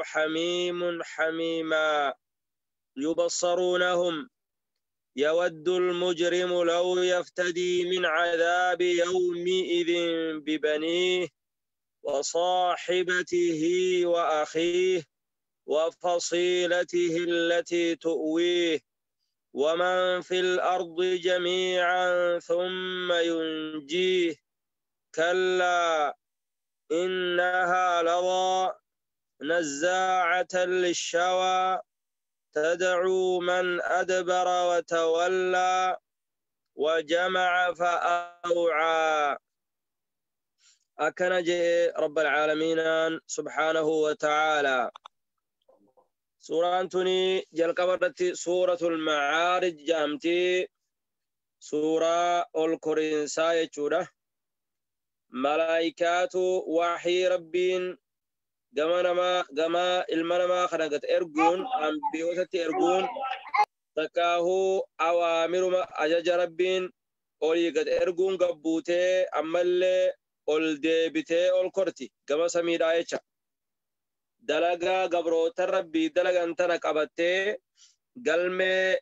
حميم حميما يبصرونهم يود المجرم لو يفتدي من عذاب يومئذ ببنيه وصاحبته وأخيه وفصيلته التي تؤويه ومن في الأرض جميعا ثم ينجيه كلا إنها لظى نزاعة للشوى تدعو من أدبر وتولى وجمع فأوعى. أكن جاء رب العالمين سبحانه وتعالى. سورة أنتوني جلقبرتي سورة المعارج جامتي سورة الكورنساية جورة ملائكات وحي ربين gama ilma namaa kana gad erguun ambiyootatti erguun takkaahuu awaamiruma ajaja rabbiin olii gad erguun gabbuutee ammallee ol deebitee ol korti gama samiidhaa jecha. Dalagaa gabroota rabbii dalagan tana qabattee galmee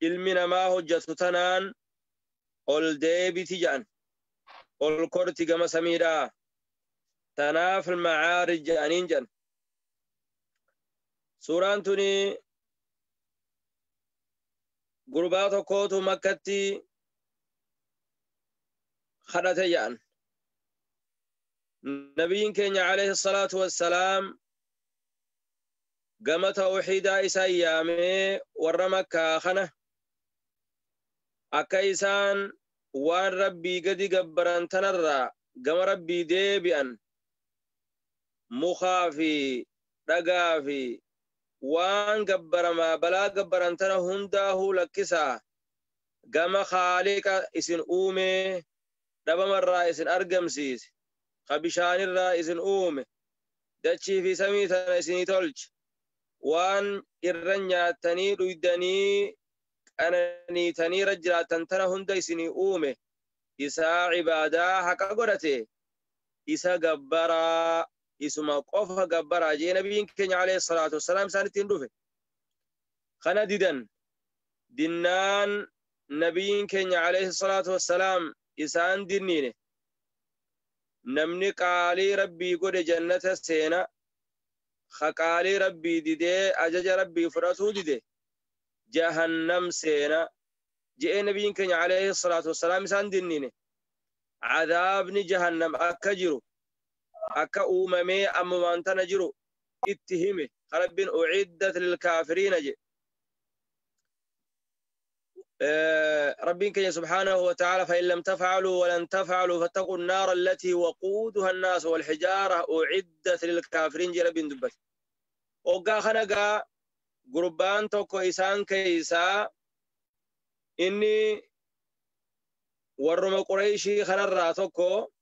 ilmi namaa hojjetu tanaan ol deebiti jedhan ol korti gama samiidhaa. تناف المعارج أنينجن. سورة أنتوني قربات كوتو مكتي خدتيان نبي كينيا عليه الصلاة والسلام قام توحيدا إسايامي ورمكا خنه أكيسان وان ربي قدي قبران تنرى قام ربي ديبئا mukaa fi dhagaa fi waan gabbaramaa balaa gabbaran tana hundaahuu lakkisaa gama khaaliqa isin uumee dhabamarraa isin argamsiise ka bishaanirraa isin uume dachii fi samii tana isinii tolche waan irra nyaattanii dhuydanii qananiitanii irra jiraattan tana hunda isinii uume isaa cibaadaa haqa godhate isa gabbaraa isuma qofa gabbaraa jee nabiin keenya alayhi salaatu wassalaam isaanitti hin dhufe. Kana didan dinnaan nabiin keenya alayhi salaatu wassalaam isaan dinniine namni qaalii rabbii godhe jannata seena ka qaalii rabbii didee ajaja rabbii fudhatuu dide jahannam seena je'ee nabiin keenya alayhi salaatu wassalaam isaan dinniine. Cadaabni jahannam akka jiru akka uumamee ammumaan tana jiru itti hime rabbiin uciddat lilkaafiriina jedhe. ربك سبحانه وتعالى فإن لم تفعلوا ولن تفعلوا فاتقوا النار التي وقودها الناس والحجارة أعدت للكافرين جل بن دبت. وقا خنقا قربان توكو إسان كيسا إني ورم قريشي خنرا توكو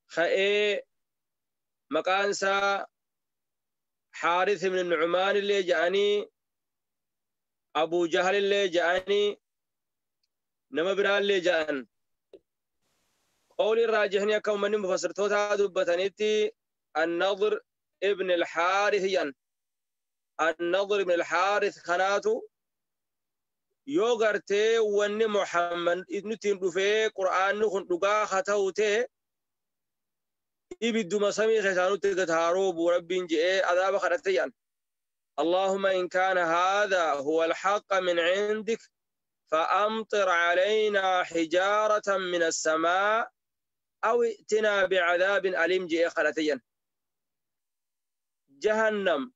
خئي مقانسا حارث من النعمان اللي جاني أبو جهل اللي جاني نما برا اللي جان قول الراجحين يكون من مفسر توتا دبتنيتي النضر ابن الحارث ين النضر ابن الحارث خناتو يوغرتي ون محمد نتين دفي قرآن نخن دقا خطوتي ibidduma samii keessaa nutti gad haa roobu rabbiin je'ee adaaba kadhate jedhan. اللهم إن كان هذا هو الحق من عندك فأمطر علينا حجارة من السماء أو ائتنا بعذاب أليم جئ خلتيا. جهنم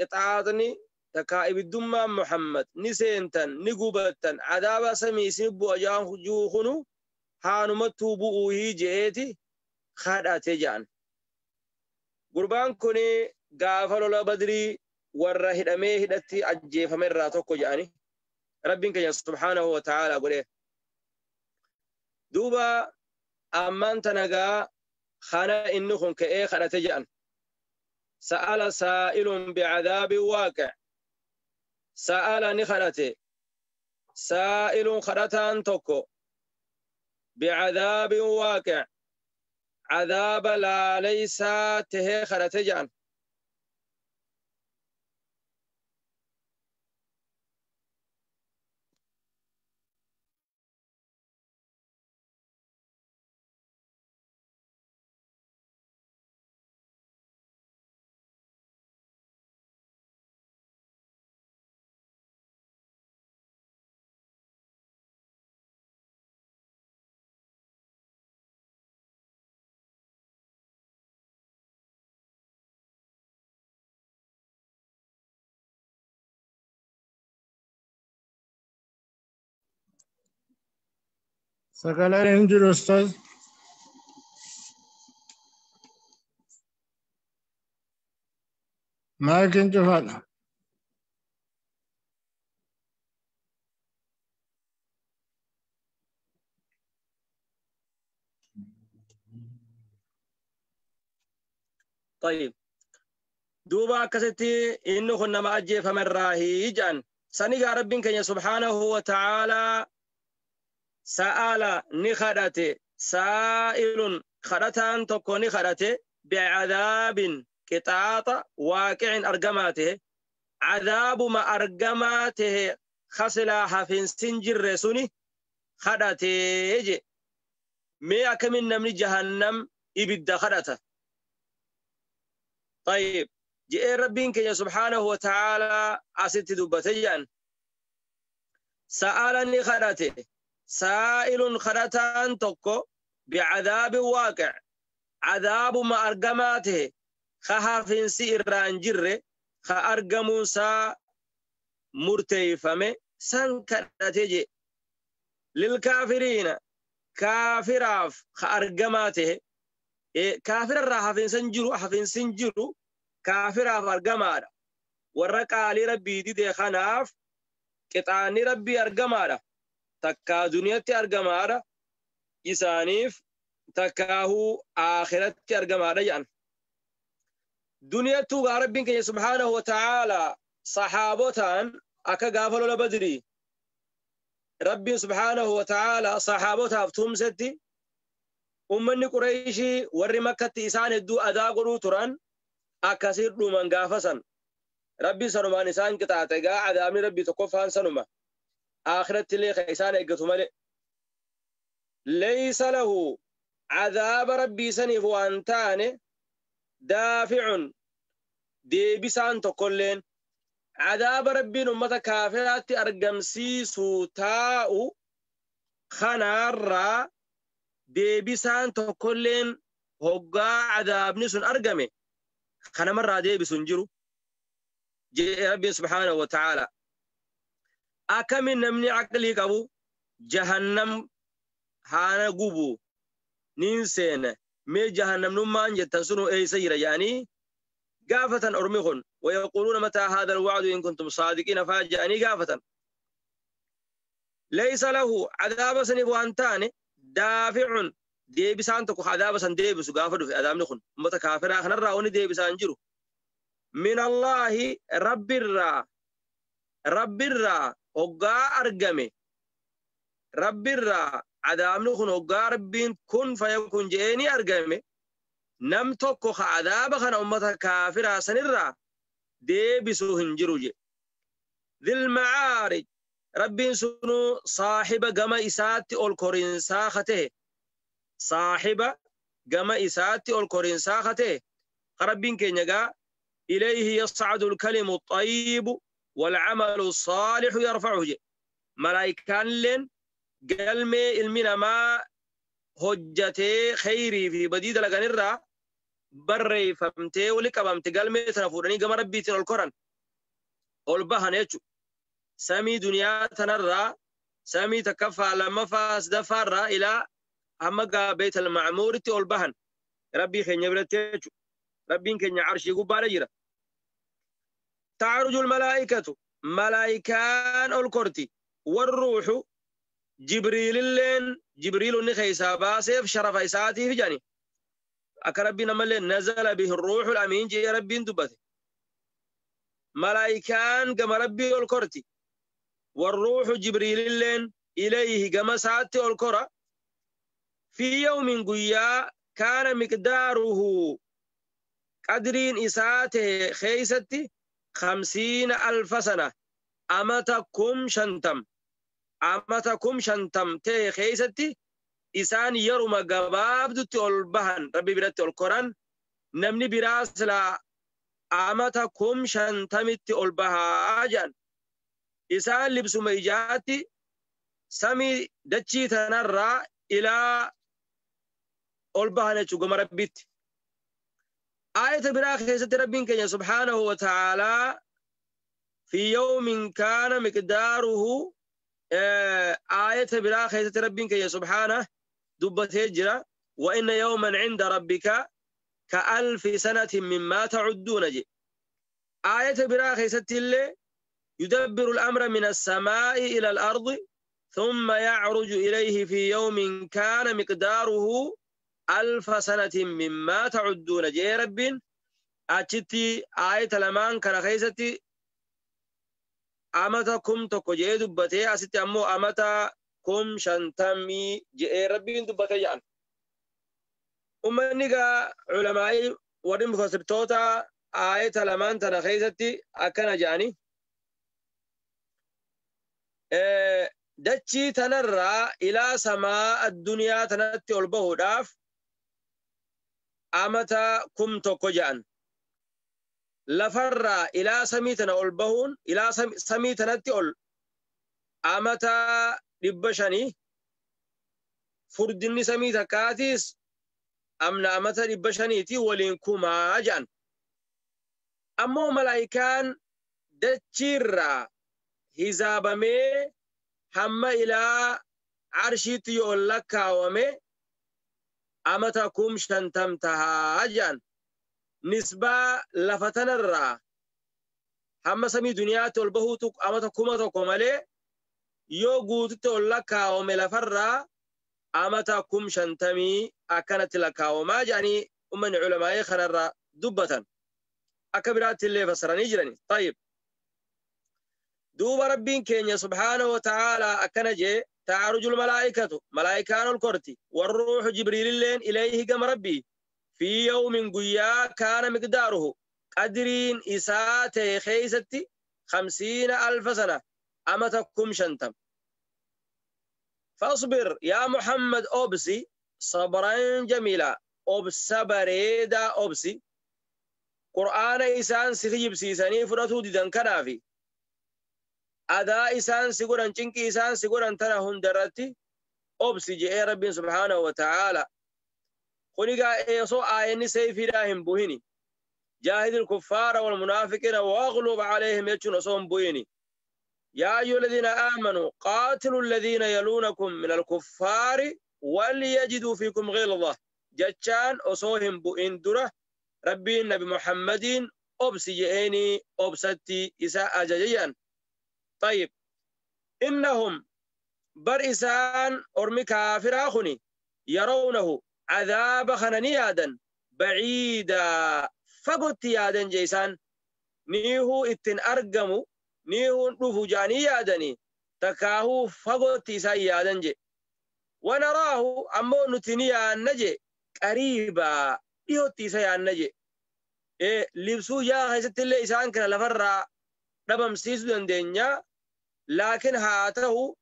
قطعاتني تكائب الدمى محمد نسينتا نقوبتا عذاب سمي سنبو أجان جوخنو هانمتو بؤوه جئتي خدأتي جان. قربان كوني قافلوا لبدري warra hidhamee hidhatti ajjeefame irraa tokko jedhani rabbiin keenya subhaanahu wa ta'aala godhe. Duuba ammaan tanagaa kana inni kun ka'ee kadhate jedhan. Sa'ala saa'ilun bi'adaabin waaqi'. Sa'ala ni kadhate. Saa'ilun kadhataan tokko bi'adaabin waaqi'. Cadaaba laaleysaa tahee kadhate jedhan. Sagaleen hin jiru Ustaaz. Maayikiin cufaadha. طيب دوبا akkasitti inni kun nama ajjeefame irraahi jedhan. Sanigaa Rabbiin keenya subhaanahu wa ta'aalaa sa'ala ni kadhate, saa'ilun kadhataan tokko ni kadhate, bicadaabin qixaaxa waaqicin argamaa tahe, cadaabuma argamaa tahe kasilaa hafinsin jirre suni kadhatee je. Mee akkamin namni jahannam ibidda kadhata? طيب جاء ربين كي سبحانه وتعالى أست دبتيا سألني خرته سائل خرتان تكو بعذاب واقع عذاب ما أرقماته خهافين سئران جره خأرقمون سا مرتيفمه سن كرته للكافرين كافراف خأرقماته كافر الرا حفين سنجرو كافر أرجمارا ورقة لربي دي خناف قطعني ربي أرجمارا تكا دنيا أرجمارا إسانيف تكاهو آخرة أرجمارا يعني دنيا تو ربي كي سبحانه وتعالى صحابتان أكا غافلوا لبدري ربي سبحانه وتعالى صحابتها فتهم ستي Uummanni Qurayshii warri Makkatti isaan hedduu adaa godhuu turan akkasii dhuman gaafa san Rabbi sanumaan isaan qixaaxe. Gaa adaabni Rabbi tokkoffaan sanuma akhiratti illee kan isaan eeggatu malee. Laysa lahu cadaaba Rabbii saniif waan taane daaficun deebisaan tokkolleen cadaaba Rabbiin ummata kaafiraatti argamsiisuu taa'u kanaarraa deebisaan tokkolleen hoggaa cadaabni sun argame kanamarraa deebisu hin jiru jedhe Rabbiin subhaanahu wa ta'aala. Akkamin namni aqlii qabu jahannam haana gubu niin seena mee jahannamnummaan jettan sunu eeysa jira jedhanii gaafatan ormi kun. Wayaquuluuna mataa haadha alwacdu in kuntum saadiqiina faa jedhanii gaafatan. Laysa lahu cadaaba saniif waan taane daaficun deebisaan tokko cadaaba san deebisu gaafa dhufe adaabni kun ummata kaafiraa kanarraa wanni deebisaan jiru. Min Allaahi Rabbirraa hoggaa argame Rabbirraa adaabni kun hoggaa Rabbiin kun fayakun je'eenii argame nam tokko ka adaaba kana ummata kaafiraa sanirraa deebisu hin jiru je. Dhil macaarij Rabbiin sunuu saahiba gama isaatti ol korinsaa katee saahiba gama isaatti ol korinsaa katee Rabbiin keenya gaa ilayhi yas'adu al-kalimu at-tayyibu wal-'amalu as-saalihu yarfa'uhu je. Malaayikaan leen galmee ilmi namaa hojjatee khayrii fi badii dalaganirraa barreeffamtee wali qabamte galmee tana fuudhanii gama Rabbiitiin ol koran ol bahan jechuudha. Samii duniyaa tanarraa samii takkaffaa lammaffaa sadaffaarraa ilaa hamma gaa beetal macmuuritti ol bahan Rabbii keenya biratti jechuudha. Rabbiin keenya arshii gubbaadha jira. Ta'aruju almalaa'ikatu malaayikaan ol korti warruuxu Jibriililleen Jibriilonni keessaa baaseef sharafa isaatiif jedhani. Akka Rabbiin ammallee nazala bihi ruuxul amiin jedhee Rabbiin dubbate. Malaayikaan gama Rabbii ol korti. والروح جبريل لين إليه كما ساعت الكرة في يوم قيا كان مقداره قدرين إساته خيستي 50,000 سنة أمتكم شنتم أمتكم شنتم تي خيستي إسان يرم قباب دوتي البهن ربي برتي القرآن نمني براسلا أمتكم شنتمتي البهاجان isaan libsuma ijaatti samii dachii tanarraa ilaa ol bahan jechuu gama Rabbiitti. Aayata biraa keessatti Rabbiin keenya subhaanahu wa ta'aalaa fi yawmin kaana miqdaaruhu Aayata biraa keessatti Rabbiin keenya subhaana dubbatee jira. Wa inna yawman cinda rabbika ka alfi sanatin mimmaa tacudduuna je. Aayata biraa keessatti illee yudabbiru al-amra min as-samaa'i ila al-ardi thumma yacruju ilayhi fi yawmin kaana miqdaaruhu alfa sanatin mimmaa tacudduuna jee Rabbiin achitti aayata lamaan kana keessatti amata 1000 jedhee dubbatee asitti ammoo amata 50,000 jedhee Rabbiin dubbatee jedhan. Ummanni gaa culamaa'ii warri mufassirtoota aayata lamaan tana keessatti akkana jedhani. Dachii tanarraa ilaa samaa addunyaa tanatti ol bahuudhaaf amata 1000 jedhan. Lafarraa ilaa samii tana ol bahuun ilaa samii tanatti ol amata 500 furdinni samii takkaatiis amna amata 500 waliin kumaa jedhan. Ammoo malaayikaan dachiirraa hisaabamee hamma ilaa arshiitti yoo ol lakkaawame amata 50,000 tahaa jedhan. Nisbaa lafa tanarraa hamma samii duniyaatti ol bahuutu amata 1000 malee yoo guututti ol lakkaawame lafarraa amata 50,000 akkanatti lakkaawamaa jedhanii ummanni culamaa'ee kanarraa dubbatan. Akka biraatti illee fassaranii jirani. Tayyib. Duuba Rabbiin keenya subhaanahu wa ta'aalaa akkana jee ta'arujul malaa'ikatu malaa'ikaan ol korti warruuxu Jibriililleen ilayhi gama Rabbii fi yawmin guyyaa kaana miqdaaruhu qadriin isaa ta'e keeysatti 50,000 sana amata 50,000. Fasbir yaa Muhammad obsi sabran jamiila obsa bareedaa obsi. Qur'aana isaan si kijibsiisanii fudhatuu didan kanaafi adaa isaan si godhan cinqii isaan si godhan tana hundarratti obsi je'ee Rabbiin subhaanahu wa ta'aala. Kuni gaa osoo aayanni seeyfiidhaa hin buhini. Jaahidil kuffaara wal munaafiqiina waghlub alayhim jechuun osoo hin buhini. Yaa ayyuha alladhiina aamanuu qaatilu alladhiina yaluunakum min alkuffaari walyajiduu fiikum ghilza jechaan osoo hin bu'in dura Rabbiin Nabi Muhammadiin obsi je'eenii obsatti isa ajaje jedhan. Tayyib. Innahum bar isaan ormi kaafiraa kuni yarawnahu عذاب خنني يادن بعيدا فقط يادن جيسان نيهو اتن أرقمو نيهو نفو جاني يادني تكاهو فقط إسا يادن جي ونراه أمو نتنيا نجي قريبا إيهو تيسا يادن إيه لبسو يا خيست اللي إسان كنا لفرا ربم سيسو دندنيا لكن هاته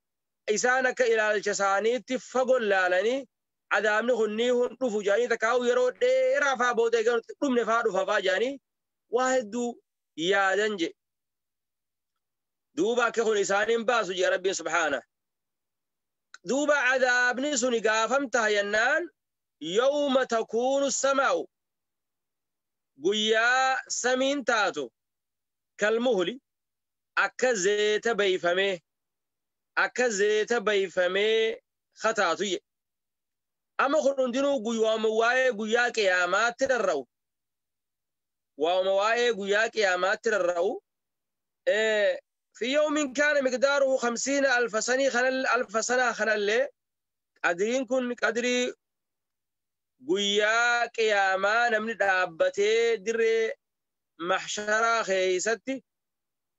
إسانك إلى الجساني تفقل لالني عذابni kun ni dhufu jedhanii takkaa'u yeroo dheeraa faa booda eegan dhumne faa dhufa faa jedhanii waa hedduu yaadan je. Duuba akka kun isaaniin baasu jedha Rabbiin subhaana. Duuba cadaabni suni gaafam taha jennaan yawma takuunu samaa'u guyyaa samiin taatu kalmuhli akka zeeta bayfamee akka zeeta bayfamee khataatu je. Amma kun hundinuu guyyaama waa'ee guyyaa qiyaamaatti rarra'u. Waa'uma waa'ee guyyaa qiyaamaatti rarra'u. Fi yawmin kaana miqdaaruhu 50,000 sanii alfa sanaa kanallee qadriin kun qadrii guyyaa qiyaamaa namni dhaabbatee dirree mahsharaa keessatti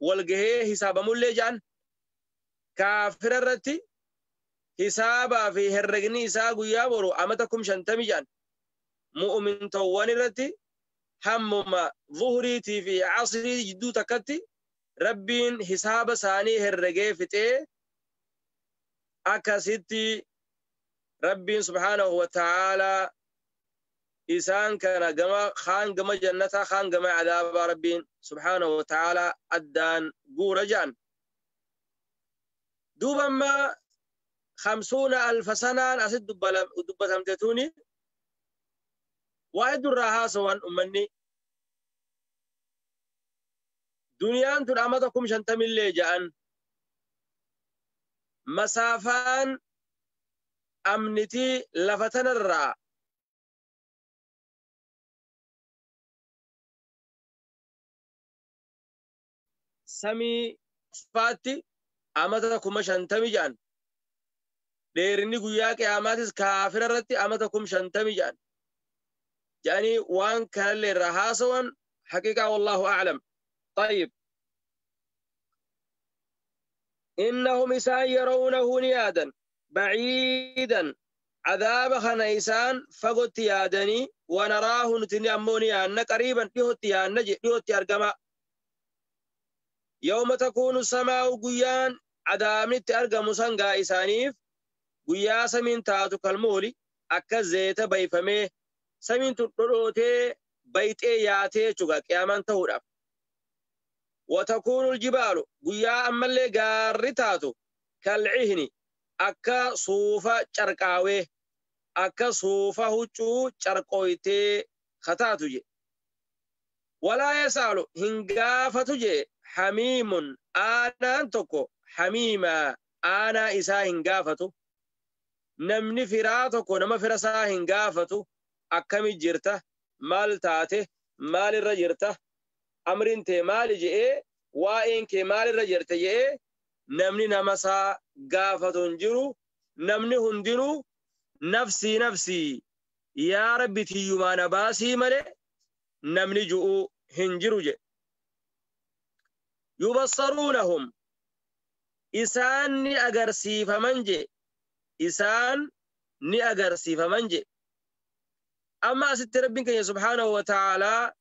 walgahee hisaabamullee jedhan kaafira irratti hisaabaa fi herregni isaa guyyaa boru amata 50,000 jedhan mu'mintoowwan irratti hammuma zuhuriitii fi asrii jidduu takkatti Rabbiin hisaaba isaanii herregee fixee akkasitti Rabbiin subhaanahu wa ta'aalaa isaan kana gama kaan gama jannataa kaan gama cadaabaa Rabbiin subhaanahu wa ta'aalaa addaan guura jedhan. Duuba ammaa 50,000 sanaan asitti dubbatamte tuni waa hedduu irraa haasawan ummanni. Duniyaan tun amata 50,000 illee ja'an. Masaafaan amnitii lafa tanarraa samii faatti amata 50,000 jedhan. Dheerinni guyyaa qiyaamaatis kaafira irratti amata 50,000 jedhan. Jedhanii waan kanallee irraa haasawan haqiiqaa wallaahu a'lam. طيب إنهم إسان يرونه نيادا بعيدا عذاب خنا إسان فقط يادني ونراه نتني أموني أن قريبا يهوتي أن يهوتي أرقما يوم تكون السماء قيان عذاب نتي سنغا إسانيف قيا سمين تاتو كالمولي أكا زيت بيفمي سمين تطلوتي بيتي ياتي شغا قياما تهورا وتكون الجبال قيا أما اللي قارتاتو كالعهن أكا صوفة شرقاوي أكا صوفة هجو شرقويتي خطاتو جي ولا يسأل هنقافتو جي حميم آنا تكو حميما آنا إسا هنقافتو نمني فراتكو نما فرسا هنقافتو أكمي جرته مال تاته مال الرجرته أمرين تي مال جئ وإن كي مال الرجرته جئ نمني نمسا قافتون جرو نمني هندرو نفسي نفسي يا ربي تيوما نباسي ملي نمني جؤ هنجرو جئ يبصرونهم إسان ني أغرسي فمنجي إسان ني أغرسي فمنجي أما ست ربك سبحانه وتعالى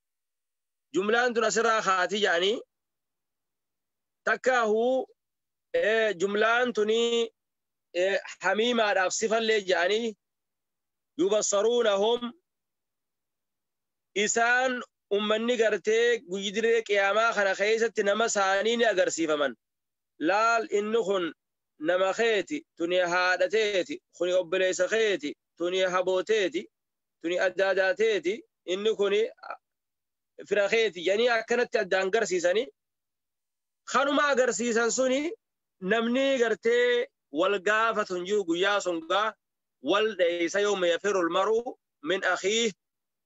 جملان تنسرها خاتي يعني تكاهو جملان تني حميمة صفة اللي يعني يبصرونهم إسان أمني قرتي قيدري قياما خنا خيست نما سانين أغرسي فمن لال إنخن نما خيتي تني هادتيتي خني أبليس خيتي تني هبوتيتي تني أداداتيتي إنخني فراخيتي يعني أكنت أدان قرسيساني خانو ما قرسيسان سوني نمني قرتي والقافة تنجو قياسون قا والديس يوم يفر المرء من أخيه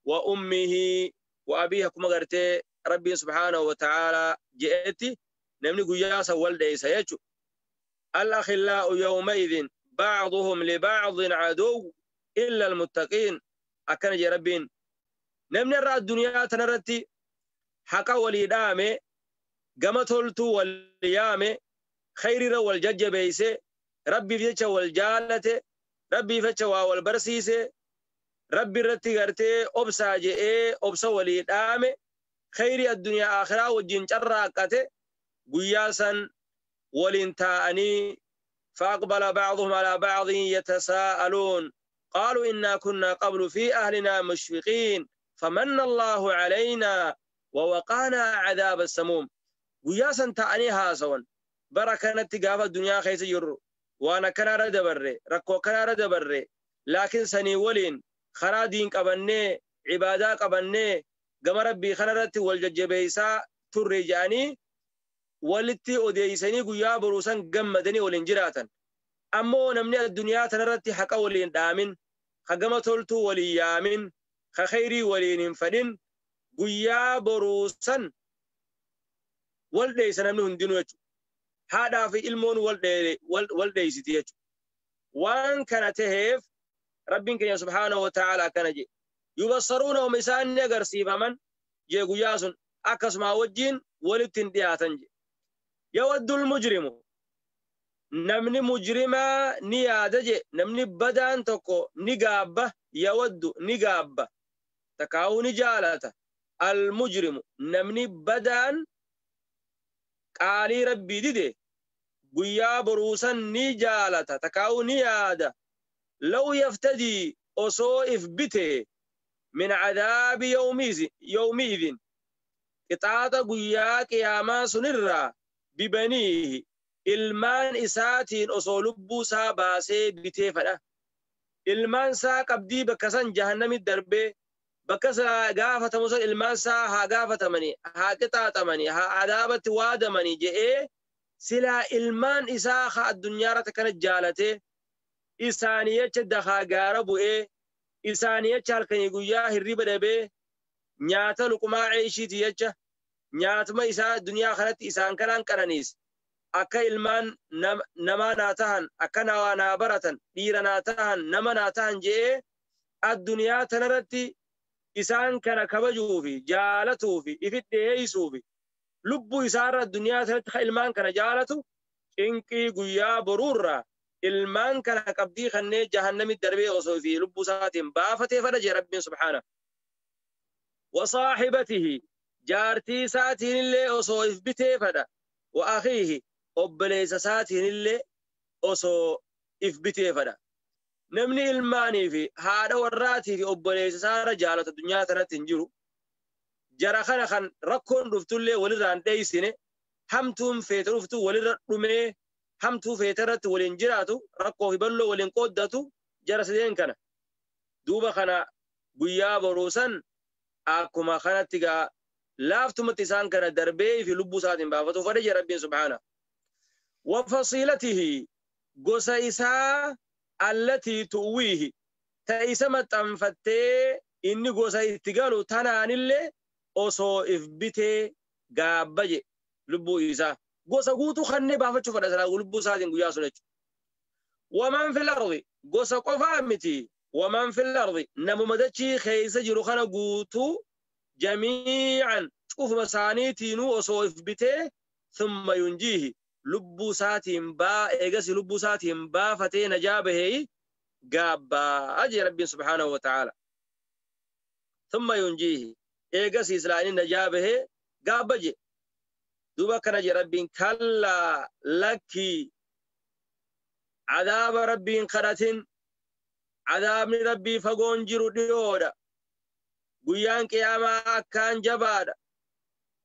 وأمه وأبيه كما قرتي ربي سبحانه وتعالى جئتي نمني قياسا والديس يجو الأخلاء يومئذ بعضهم لبعض عدو إلا المتقين أكن جي ربين نمني الرأى الدنيا تنرتي حقا وليدامي قمتلتو واليامي خير والجج بيسي ربي فيتش والجالة ربي فيتش والبرسيسي ربي رتي غرتي أبسا جئي أبسا وليدامي خير الدنيا آخرة وجين شراكته قياسا ولنتاني فأقبل بعضهم على بعض يتساءلون قالوا إنا كنا قبل في أهلنا مشفقين فمن الله علينا ووقانا عذاب السموم قياسا تاني هاسون بركة تقاف الدنيا خيس يرو وانا كان رد بري ركو كان رد بري لكن سني ولين خرادين قبني عبادة قبني قم ربي خنرت والججبيسا ترجاني ولتي أوديسني قيا بروسان قمدني ولنجراتا أمو نمني الدنيا تنرتي حقا ولين دامن خقم تلتو وليامن خخيري ولين فدن قيا بروسان والديسن نمني هندنو هذا في علمون والديستي وان كان تهيف ربك سبحانه وتعالى كان جي يبصرونهم إسان نغرسي فمن جي قياسون أكسما وجين ولتن دياتن جي يود المجرم نمني مجرما نيادة جي نمني بدان تكو نقابة يود نقابة تكاو نجالة المجرم نمني بدان قالي ربي ديدي قيا بروسا نجالة تكاو نيادة لو يفتدي أصو إفبته من عذاب يومئذ قطعة قيا قياما سنرا ببنيه ilmaan isaatiin osoo lubbuu isaa baasee bitee fadha. Ilmaan isaa qabdii bakka san jahannamitti darbee bakka isaa gaafatamu san ilmaan isaa haa gaafatamanii haa qixaaxamanii haa adaabatti waadamanii je'ee Silaa ilmaan isaa ka addunyaa irratti akkana jaalatee isaanii jecha dakaa gaara bu'ee isaanii jecha halkanii guyyaa hirriba dhabee nyaata luqmaa ceeshiiti jecha nyaatuma isaa addunyaa kanatti isaan kanaan qananiise. Akka ilmaan namaa naa tahan, akka naa naa baratan, dhiira naa tahan, nama naa tahan je'ee addunyaa tanarratti isaan kana kabajuufi jaalatuufi ifit dhiyeessuufi lubbuu isaarra addunyaa tanatti ka ilmaan kana jaalatu cinqii guyyaa boruurraa ilmaan kana qabdii kannee jahannamitti darbee osoo fi lubbuu isaatiin baafatee fedha jee Rabbiin subhaana. Wasaaxibatihi jaartii isaatiin illee osoo if bitee fedha. Wa akhiihi obboleessa isaatiin illee osoo if bitee fedha. Namni ilmaanii fi haadha warraatii fi obboleessa isaarra jaalatu addunyaa tanatti hin jiru. Jara kana kan rakkoon dhuftullee walirraan dheeysine, hamtuun feete dhuftu walirra dhumee hamtuu feete irratti waliin jiraatu, rakkoo fi balloo waliin qooddatu jara sadeen kana. Duuba kana guyyaa boruu san akkuma kanatti gaa laaftumatti isaan kana darbee fi lubbuu isaatiin baafatu fedhe jira Rabbiin subhaana. Wa fasiilatihi gosa isaa allatii tu'wiihi ta isa maxxanfattee inni gosa itti galu tanaanillee osoo if bitee gaabba je lubbuu isaa. Gosa guutuu kannee baafachuu fedha silaa lubbuu isaatiin guyyaa sun jechuudha. Waman fil ardi gosa qofaa miti. Waman fil ardi namuma dachii keessa jiru kana guutuu jamiican cufuma isaaniitiinuu osoo if bitee thumma yunjiihi lubbuu isaatiin baa eegasi lubbuu isaatiin baafatee najaa bahee gaabbaa jee Rabbiin subhaanahu wa ta'aala. Thumma yunjiihi eegasi islaanii najaa bahee gaabba jee. Duuba akkana jee Rabbiin kallaa lakkii cadaaba Rabbiin kadhatin cadaabni Rabbii fagoon jiru dhiyoodha. Guyyaan qiyaamaa akkaan jabaadha.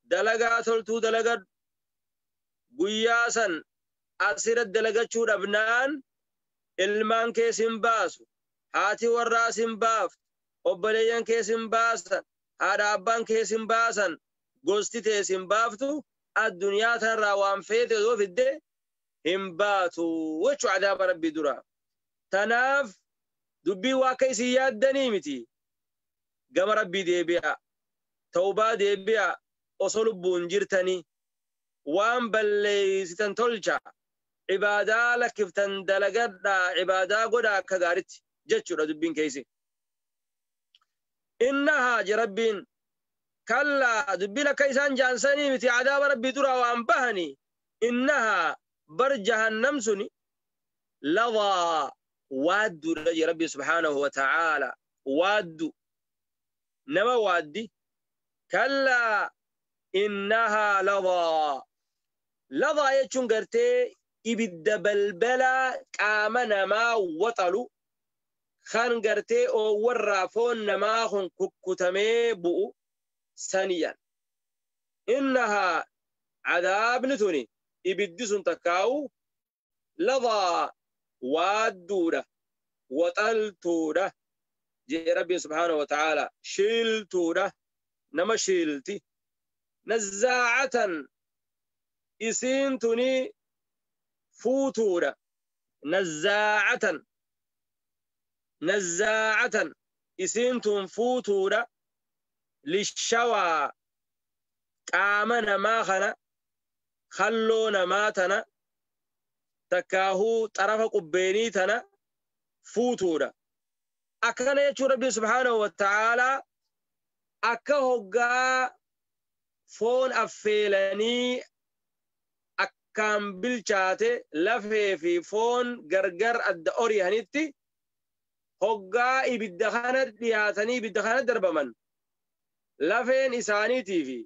Dalagaa toltuu dalagadhu. Guyyaa san asirra dalagachuu dhabnaan ilmaan kee sin baasu, haati warraa sin baaftu, obboleeyyan kee sin baasan, haadha abbaan kee sin baasan, gosti tee sin baaftu, addunyaa tanarraa waan feete yoo fidde hin baatu jechuu cadaaba Rabbii dura. Tanaaf dubbii waa akka isin yaaddanii miti. Gama Rabbii deebi'a. Tawbaa deebi'a. Osoo lubbuun jirtanii waan balleeysitan tolcha. Ibaadaa lakkiftan dalagadhaa, ibaadaa godhaa akka gaaritti jechuudha dubbiin keessi. Innahaa je Rabbiin kallaa dubbiin akka isaan jaansanii miti cadaaba Rabbii duraa waan bahanii innahaa bar jahannam suni ladaa waadduudha je Rabbi subhaanahu wa ta'aala waaddu nama waaddi kallaa innahaa ladaa ladaa jechuun gartee ibidda balbalaa qaama namaa waxalu kan gartee oowwarraa foon namaa kun kukkutamee bu'u saniyan. Innahaa cadaabni tuni ibiddi sun takkaa'u ladaa waadduudha waxaltuudha jee Rabbiin subhaanahu wa ta'aala shiiltuudha nama shiilti. Nazzaacatan isiin tuni fuutuudha. Nazzaacatan nazzaacatan isiin tun fuutuudha lishawaa qaama namaa kana khalloo namaa tana takkaahuu xarafa qubbeenii tana fuutuudha. Akkana jechuun Rabbiin subhaanahu wa ta'aalaa akka hoggaa foon affeelanii akkaan bilchaate lafee fi foon gargar adda orihanitti hoggaa ibidda kana dhiyaatanii ibidda kana darbaman lafeen isaaniitii fi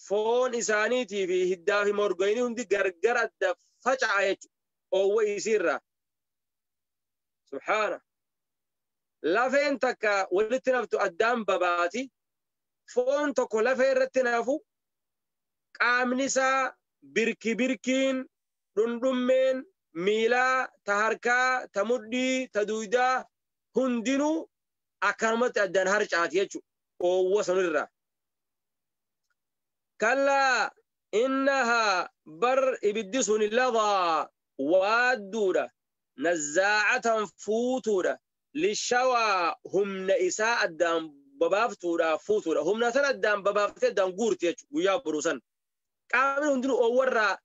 foon isaaniitii fi hiddaa fi morgoyni hundi gargar adda faca'a jechuudha. Oowwa isiirraa. Subhaana. Lafeen takka walitti naftu addaan babaati. Foon tokko lafee irratti nafu qaamni isaa birki birkiin dhundhummeen miilaa ta harkaa ta mudhii ta duydaa hundinuu akkanumatti addaan harcaati jechuudha. Oowwa sanirraa. Kallaa Innahaa bar ibiddi sun ladaa waadduudha. Nazzaacatan fuutuudha. Lishawaa humna isaa addaan babaaftuudha fuutuudha. Humna san addaan babaaftee addaan guurti jechuudha guyyaa boruu san. Qaamni hundinuu oowwarraa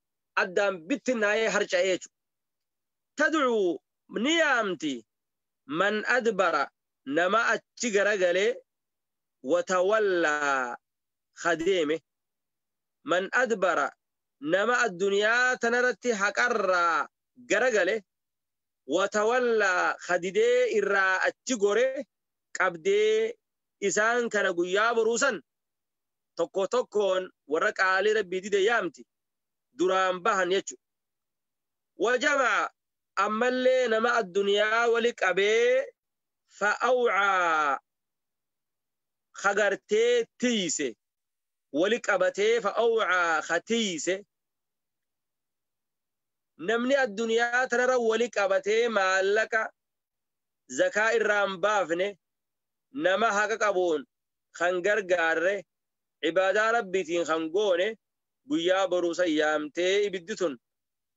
addaan bittinnaa'ee harca'ee jechuudha. Tadcuu ni yaamti man adbara nama achi garagalee watawallaa kadeeme. Man adbara nama addunyaa tanarratti haqarraa garagale watawallaa kadidee irraa achi gore qabdee isaan kana guyyaa boruu san tokko tokkoon warra qaalii rabbii dide yaamti duraan bahan jechuudha. Wajama'a ammallee nama addunyaa wali qabee fa'awcaa kagartee tiise wali qabatee fa'awcaa katiise namni addunyaa tanarra wali qabatee maallaqa zakaa irraa hin baafne nama haqa qabuun kan gargaarre ibaadaa rabbiitiin kan goone guyyaa boruu san yaamtee ibiddi tun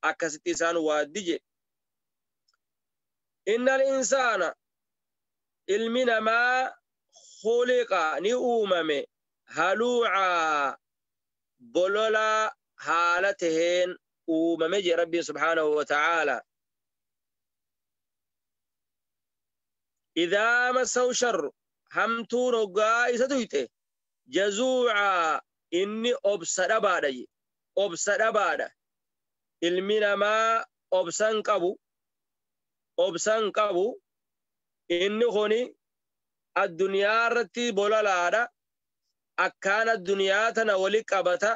akkasitti isaan waaddi jedhe. Innal insaana ilmi namaa khuliqa ni uumame haluucaa bolola haala taheen uumame jedhe rabbiin subhaanahu wa ta'aala. Idaa massahu sharru hamtuun hoggaa isa tuyxe jazuucaa inni obsa dhabaadha jedhe. Obsa dhabaadha. Ilmi namaa obsan qabu. Obsan qabu. Inni kuni addunyaa irratti bololaadha. Akkaan addunyaa tana wali qabata.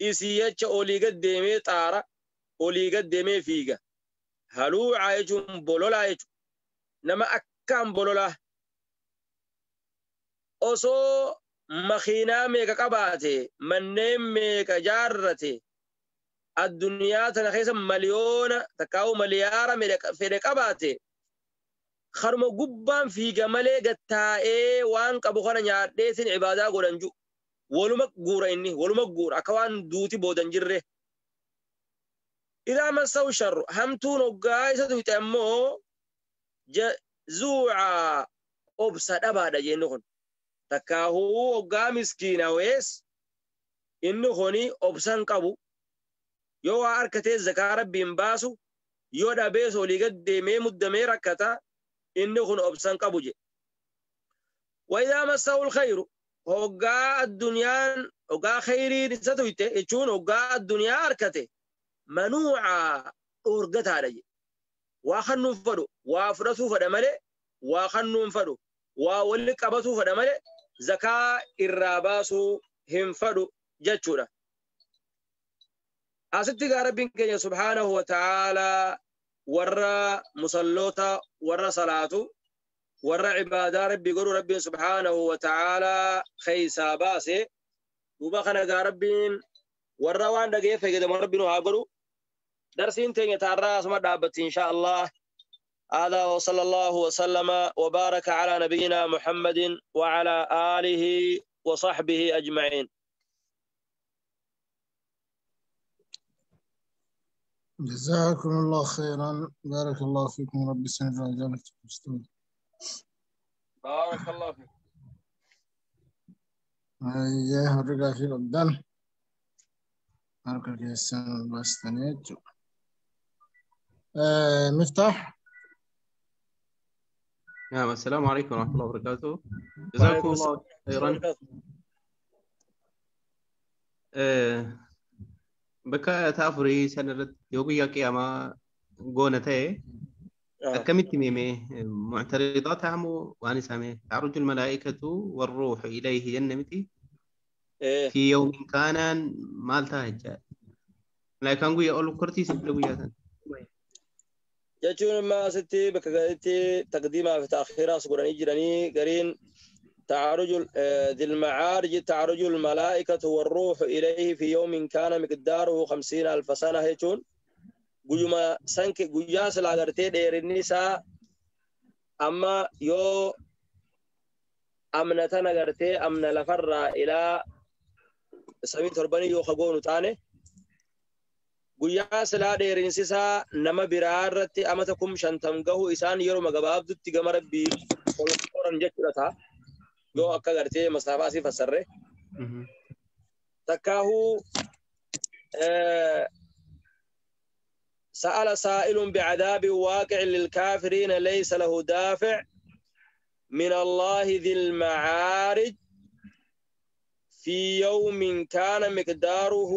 Isii jecha olii gad deemee xaara. Olii gad deemee fiiga. Haluucaa jechuun bololaa jechuudha. Nama akkaan bololaa. Osoo makiinaa meeqa qabaate, manneen meeqa jaarrate, addunyaa tana keessa miliyoona takkaa'u miliyaara fedhe qabaate, karuma gubbaan fiiga malee gattaa'ee waan qabu kana nyaadheetiin ibaadaa godhan jiru. Waluma guura inni, waluma guura akka waan duuti boodan jirre. Idaa massahu sharru hamtuun hoggaa isa tuyxe ammoo jazuucaa obsa dhabaadha jenni kun. Takkaahuu hoggaa miskiina wees inni kuni obsan qabu. Yoo waa harkatee zakaa rabbiin baasu yoo dhabees olii gad deemee muddamee rakkata inni kun obsan qabu jedhe. Wa idaa massahu alkhayru hoggaa addunyaan hoggaa khayriin isa tuyte jechuun hoggaa addunyaa harkate manuucaa dhoorgataadha jedhe. Waa kannuun fedhu waa fudhatuu fedha malee waa kannuun fedhu waa wali qabatuu fedha malee zakaa irraa baasuu hin fedhu jechuudha. Asitti gaa rabbiin keenya subhaanahu wa ta'aalaa warra musalloota warra salaatu warra ibaadaa rabbii godhu rabbiin subhaanahu wa ta'aalaa keeysaa baase. Duuba kana gaa rabbiin warra waan dhagee fayyadamu rabbiin haa godhu. Darsiin teenya taarraa asuma dhaabbatti inshaa Allah. هذا وصلى الله وسلم وبارك على نبينا محمد وعلى آله وصحبه أجمعين. جزاكم الله خيرا، بارك الله فيكم، رب سنة رجالك. بارك الله فيك. أيه الرجال في الأبدان بارك الله السنة باستنيت. مفتاح. نعم، السلام عليكم ورحمة الله وبركاته. جزاكم الله خيرا. Bakka afurii sanarratti yoo guyyaa qiyaamaa goona ta'e akkamitti himame muctaridaata hamoo waan isaame ta'ruju almalaa'ikatu warruuhu ilayhi jenne miti fi yawmin kaanaan maal ta'a jechaadha. Malaa'ikaan guyyaa ol kortiisa guyyaa sana. Jechuun immoo asitti bakka gaditti taqdiimaa fi ta'akhiiraas godhanii jiranii gariin تعرج ذي المعارج تعرج الملائكة والروح إليه في يوم كان مقداره 50,000 سنة هيتون قيما سنك قياس العقرتي دير النساء أما يو أمنتنا قرتي أمن لفر إلى Samii torbanii yoo kagoonu taane guyyaa silaa dheerinsisaa nama biraa irratti amata 50,000 gahu isaan yeroo gabaabdutti gama rabbii ol qoran jechuudha ta'a. Yoo akka gartee masaafaa asii fassarre. Takkaahuu سأل سائل بعذاب واقع للكافرين ليس له دافع من الله ذي المعارج في يوم كان مقداره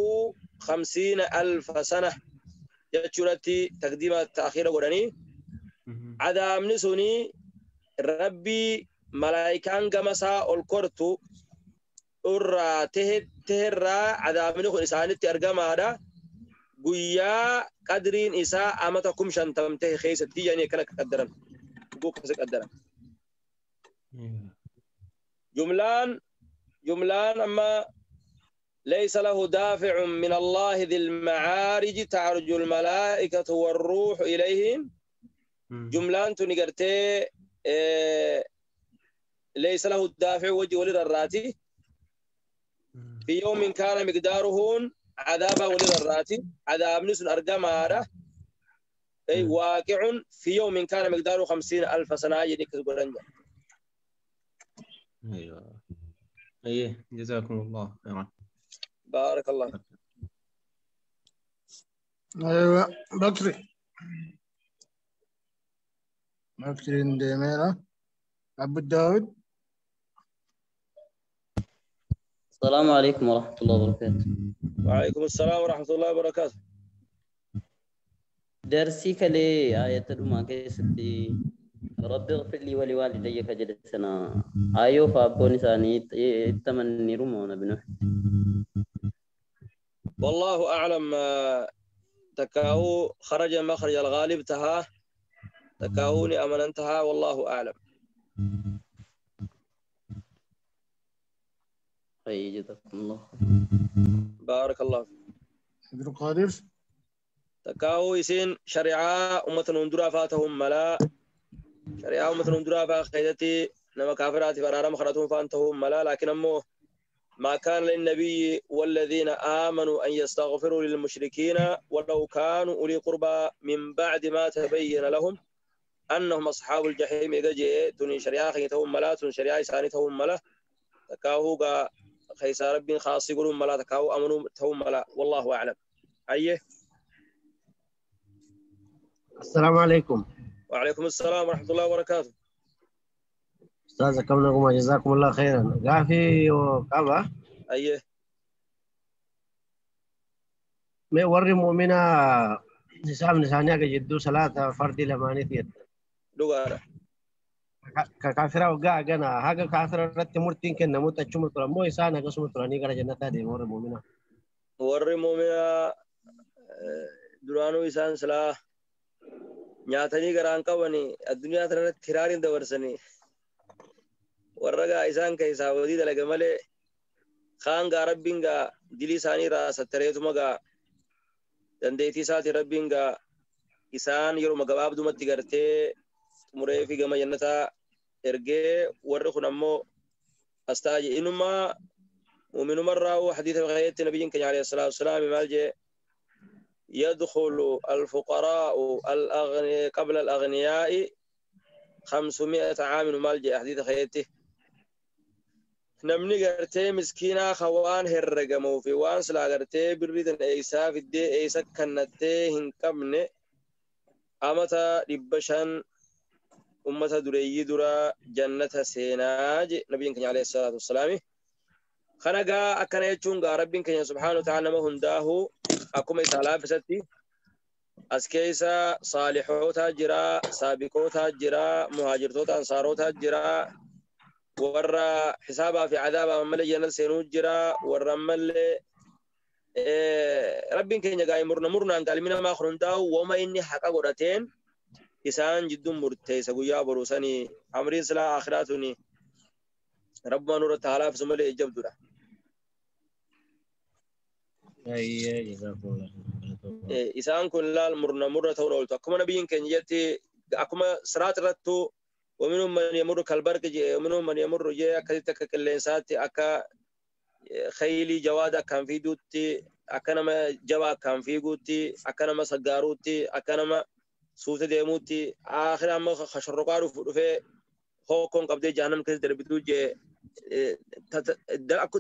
50,000 سنة جتشورتي تقديم التأخير قراني عذاب نسوني ربي ملائكان قمسا الكرتو أرى تهرى عذاب نخو إسانتي أرقام هذا قويا قدرين إساء أمتكم شنتمته خيستي يعني كانك قدرا قدرا جملان أما ليس له دافع من الله ذي المعارج تعرج الملائكة والروح إليهم جملان تنقرتي ليس له الدافع وجه ولد الراتي في يوم كان مقدارهن عذاب ولد الراتي عذاب نسن أرقام هذا أي واقع في يوم كان مقداره 50,000 سنة يديك برنجة. أيوة أيه جزاكم الله خيرا بارك الله. أيوة بكري بكري ديميرة أبو داود. السلام عليكم ورحمة الله وبركاته. وعليكم السلام ورحمة الله وبركاته. درسي كلي آية الأمة كيستي رب اغفر لي ولوالدي كجلسنا آيو فأبوني ثاني تمني رمونا بنوح. والله أعلم. تكاو خرج مخرج الغالب تها تكاوني أمنتها والله أعلم. جزاكم الله بارك الله فيك. عبد القادر تكاو يسين شريعة أمة ندرا فاتهم ملا شريعة أمة ندرا فاخذتي نما كافرات فرارم خرتهم فانتهم ملا لكن أمه ما كان للنبي والذين آمنوا أن يستغفروا للمشركين ولو كانوا أولي قربى من بعد ما تبين لهم أنهم أصحاب الجحيم. إذا جاء تني شريعة خيتهم ملا تن شريعة سانتهم ملا تكاو خيسا رب خاص يقولون ملا تكاو أمنوا تهم ملا والله أعلم. أيه. السلام عليكم. وعليكم السلام ورحمة الله وبركاته. أستاذ كم لكم جزاكم الله خيرا. قافي وكابا. أيه. ما وري مؤمنة نسام نسانيا كجدو صلاة فرد لماني تيت. دوغارة. كافرة وقع جنا هذا كافرة رت مرتين كنا موت أشوم ترى مو إنسان هذا سمو ترى نيجا جنة هذه وري مؤمنة. وري مؤمنة درانو إنسان صلاة nyaatanii garaan qabanii addunyaa tanarratti hiraariin dabarsanii warra gaa isaan keessaa wadii dalaga malee kaan gaa rabbiin gaa dilii isaanii irraa sattareetuma gaa dandeettii isaatiin rabbiin gaa isaan yeroo gabaabdumatti gartee xumuree fi gama jannataa ergee warri kun ammoo as ta'a jedhe. Inuma muuminumarraa hadiisa keessatti nabiyyiin keenya alayhi salaatu wasalaam maal jedhe يدخل الفقراء الأغني قبل الأغنياء 500 عام مالجي حديث خيته نمني قرتي مسكينة خوان هرقمو في وان سلا قرتي بريدن إيسا في الدي إيسا كنتي هنكمني أمتا ربشان أمتا دريي درا جنة سيناج نبينا عليه الصلاة والسلام خنقا أكنا يجون ربنا سبحانه وتعالى ما هنداه akkuma isaa laaffisatti as keessa saalihootaa jira, saabiqootaa jira, muhaajirtoota ansaarootaa jira, warra hisaabaa fi cadaabaa ammallee jannata seenuu jira, warra ammallee rabbiin keenya gaa'ee murna murnaan galmi namaa kun hundaa'u wama inni haqa godhateen isaan jidduun murteessa guyyaa boruu sanii amriin silaa akhiraatuni rabbumaan nurratti haa laaffisu malee ejjabduudha. Isaan kun laal murna murna ta'uun ooltu. Akkuma nabiyyiin keenya jetti akkuma siraat irrattuu waminhum man yamurru kalbarqi jee waminhum man yamurru jee akkasitti akka qilleensaatti akka Khaylii jawaada akkaan fiiduutti, akka nama jabaa akkaan fiiguutti, akka nama saggaaruutti, akka nama suuta deemuutti, aakhira amma kashorroqaa dhufu dhufee hokkoon qabdee jahannam keessa darbituu jee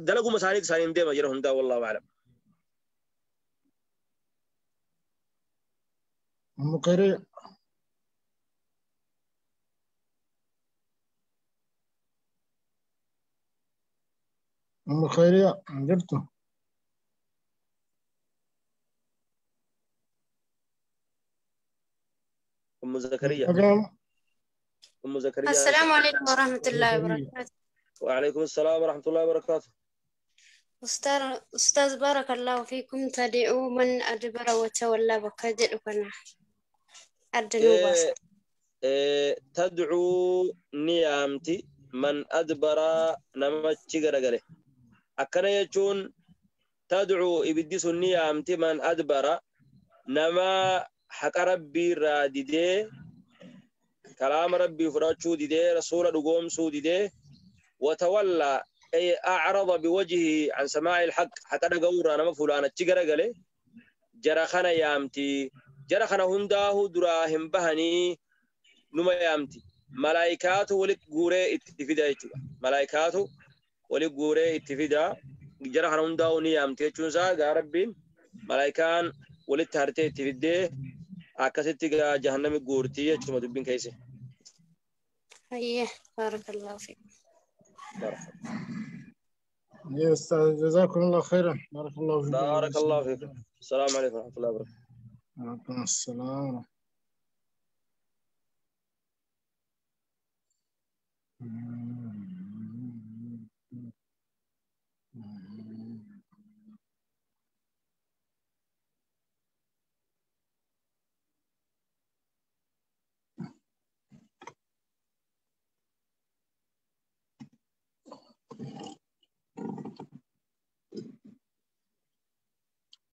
dalaguma isaaniitu isaaniin deema jira hundaa wallaahu aclam. أم قريع أم خيرية جبته. أم زكريا. أم زكريا. السلام عليكم ورحمة الله وبركاته. وعليكم السلام ورحمة الله وبركاته. أستاذ بارك الله فيكم. تدعو من أدبر وتولى بكجل وكنا أدنو. تدعو نيامتي من أدبر نمتشي غرغره. akkana jechuun tadcuu ibiddi sun ni yaamti man adbara nama haqa rabbii irraa didee kalaama rabbii fudhachuu didee rasuula dhugoomsuu didee watawallaa ay acrada biwajhihi an samaa'i ilhaq haqa dhaga'uu irraa nama fuulaan achi garagale jara kana yaamti. Jara kana hundaahuu duraa hin bahanii numa yaamti. Malaayikaatu walit guuree itti fida jechuudha. Malaayikaatu wali guuree itti fida. Jara kana hundaa'u ni yaamti jechuun isaa gaa rabbiin malaayikaan walitti hartee itti fiddee akkasitti gaa jahannami guurtii jechuudha dubbiin keessa. Hayyee baarakallahu fiik. يا أستاذ جزاكم الله خيرا. بارك الله فيكم. بارك الله فيكم. السلام عليكم ورحمة الله وبركاته. وعليكم السلام.